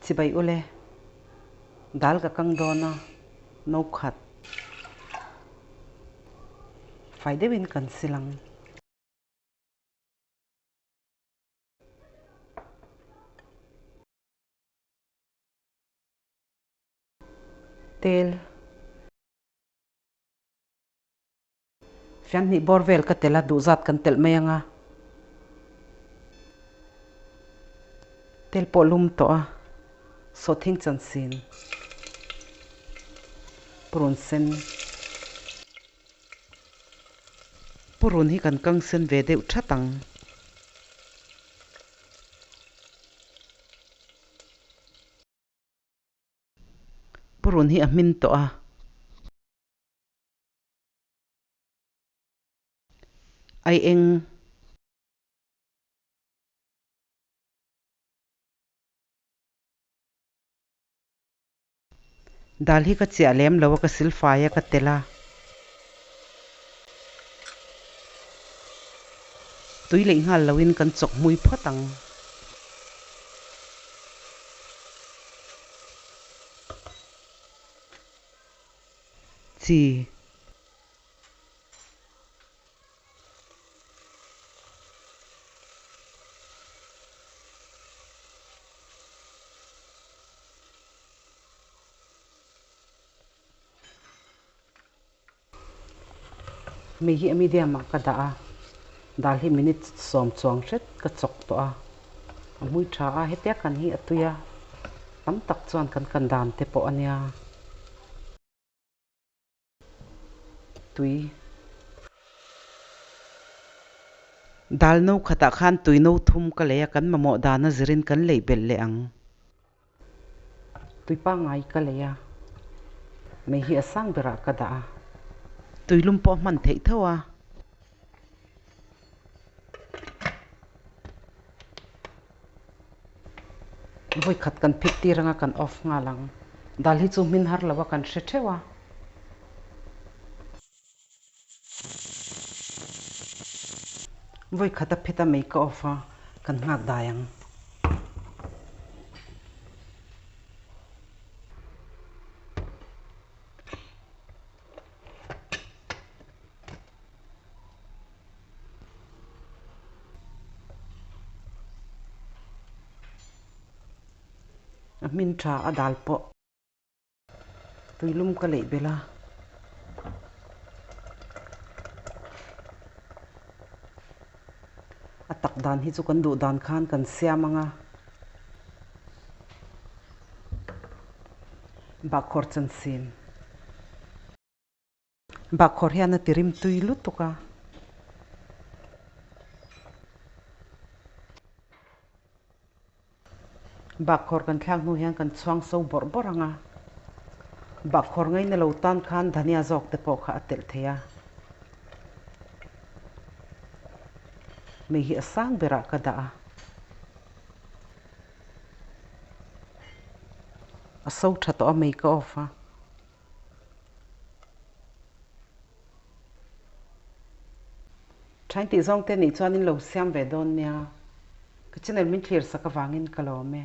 Chibai ule, dal ka kang dawn a, no khat fai deuhin kan sil ang. Tel. Fian hnih bawr vel ka tel a, duhzat kan telh mai ang a. Tel pawh lum tawh a, sawhthing chansin, purun sen. Purun hi kan kang sen ve deuh that ang. Purun hi a hmin tawh a. Ai eng. Dal hi ka chiah lem lo a, ka silfai a, ka telh a. Tui leih nghal loin kan chawk hmui phawt ang. Chi. Mei hi a medium ah ka dah a, dal hi minute 10 chuang hret ka chawk tawh a, a hmui tha a, hetia kan hi a tui a, tam tak chuan kan kan dan te pawh a nia. Tui. Dal no khatah khan tui no thum ka lei a, kan mamawh dana zirin kan leih belh leh ang. Tui pangngai ka lei a, mei hi a sang berah ka dah a. Tui lum pawh a hman theih tho a. Vawi khat kan phit tir anga kan off nghal ang. Dal hi chu hmin har lo a kan hre theuh a. Vawi khat a phit a mei ka off a, kan nghak dai ang. A hmin tha a dal pawh tuilum ka leih belh a. A tak dan hi chu kan duh dan khan kan siam ang a. Bahkhawr chansin. Bahkhawr hian a ti rim tui lutuk a. Bahkhawr kan thlak hnu hian kan chhuang so bawrh bawrh ang a. Bahkhawr ngaina lo tan khan dhania zawk te pawh kha a telh thei a. Mei hi a sang berah ka dah a. A so tha tawh a mei ka off a. Thain tih zawng te nih chuan in lo siam ve dawn nia. Ka channel min thlir sak avangin ka lawm e.